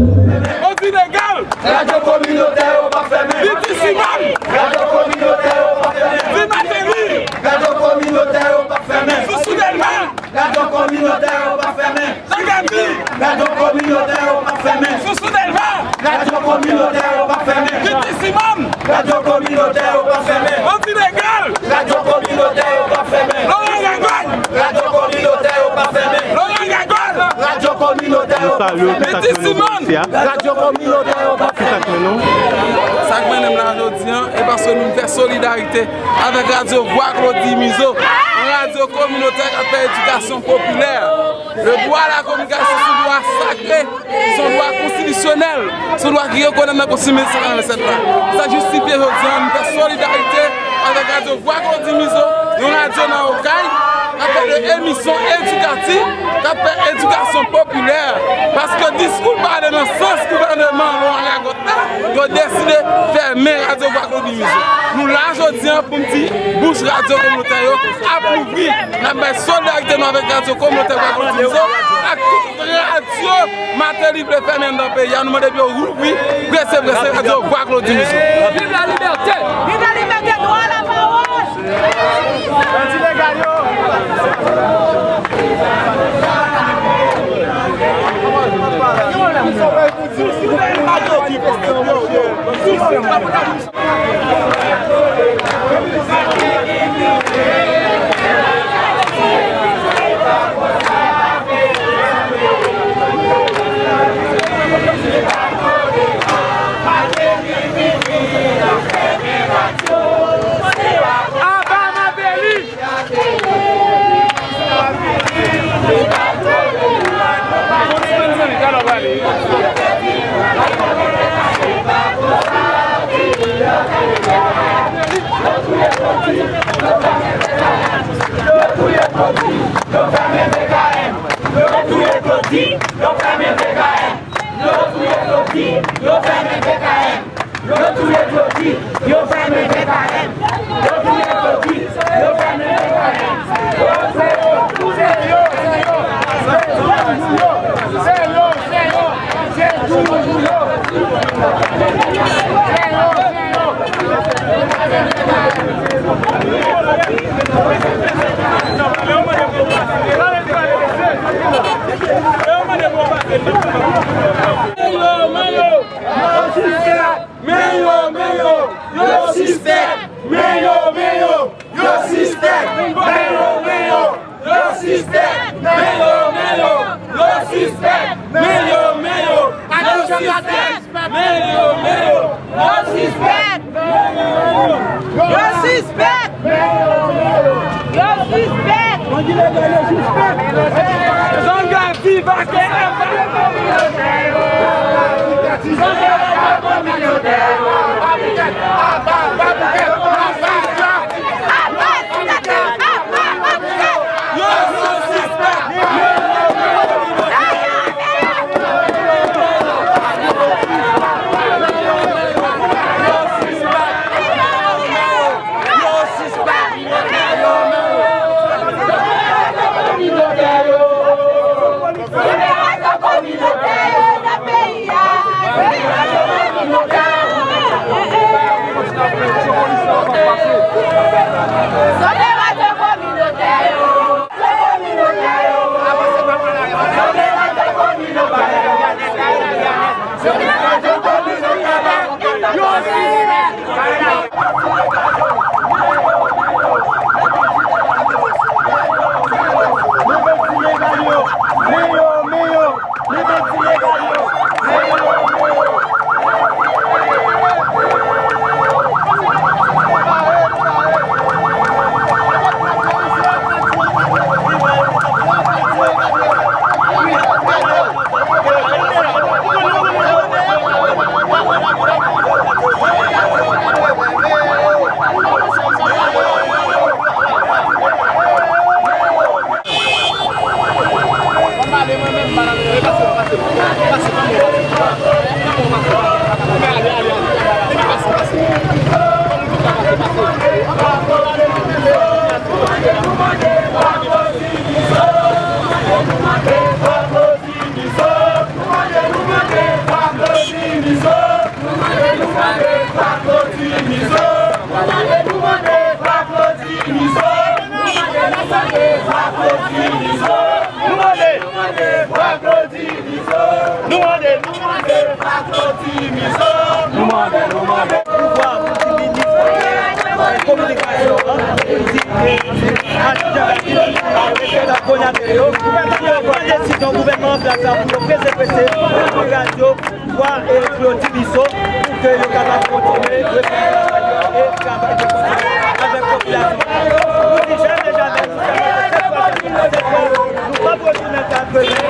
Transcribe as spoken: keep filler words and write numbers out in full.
Bandi legal! Radyo kominotè yo p ap fèmen! Biti Simòn! Radyo kominotè yo p ap fèmen! Di Mateli! Radyo kominotè yo p ap fèmen! Sousou Dèlma! Radyo kominotè yo p ap fèmen! Zagadi! Radyo kominotè yo p ap fèmen! Sousou Dèlma! Radyo kominotè yo p ap fèmen! Biti Simòn! Radyo kominotè yo p ap fèmen! Bandi legal! Radyo kominotè yo p ap fèmen! Loran Gagòl! Radyo kominotè yo p ap fèmen! Loran Gagòl! Radyo kominotè yo p ap fèmen! Biti Simòn! Radyo kominotè yo p ap fèmen! Sa k mennen m la jodi a, e paske nou fè solidarite avèk radyo Vwa Claudy Museau, yon radyo kominotè k ap fè edikasyon popilè. Le droit à la communication se yon dwa sakre, se yon dwa konstitisyonèl, se yon dwa ki rekonèt nan Konstitisyon mil sèt san karannsèt la. Sa jistifye jodi a, nou fè solidarite avèk radyo Vwa Claudy Museau, yon radyo nan Okay, k ap fè de emisyon edikatif, k ap fè edikasyon popilè, paske diskou l pa ale nan sans gouvèneman Laurent Gagòt la, yo deside fèmen radyo Vwa Claudy Museau. Nou la jodi a pou n di bouch radyo kominotè yo ap louvri. N ap bay solidarite nou avèk radyo kominotè Vwa Claudy Museau ak tout radyo Mateli vle fèmen anndan peyi a. Nou mande pou yo louvri prese prese radyo Vwa Claudy Museau. Vive la liberté! Vive la liberté, droit à la parole! Bandi legal yo! Aba Mateli! Yo touye Claudy, yo fèmen V K M. Yo touye Claudy, yo fèmen V K M. Yo touye Claudy, yo fèmen V K M. Yo touye Claudy, yo fèmen V K M. Yo touye Claudy, se yo, se yo, se yo, se yo, se yo, se yo. Men yo, men yo, men yo, yo sispèk! Men yo, men yo, yo sispèk! Men yo, men yo, yo sispèk! Men yo, men yo, yo sispèk! Men yo, men yo, yo sispèk! Men yo, men yo, yo sispèk! Yo sispèk! Yo sispèk! Zanga viva K M! Nou mande, nou mande. Nou mande, nou mande. Pouvwa pou di minis kominikasyon an, pou di ke ajan k ap pran desizyon gouvènman an plas la pou yo prese prese pou yo pouvwa e Claude Tibisson pou ke yo kapab kontinye reprezante yo e travay de konsèy avèk popilasyon an. Nou di jamè, jamè, nou fè manje sèt fwa, sèt fwa, nou p ap retounen katreven.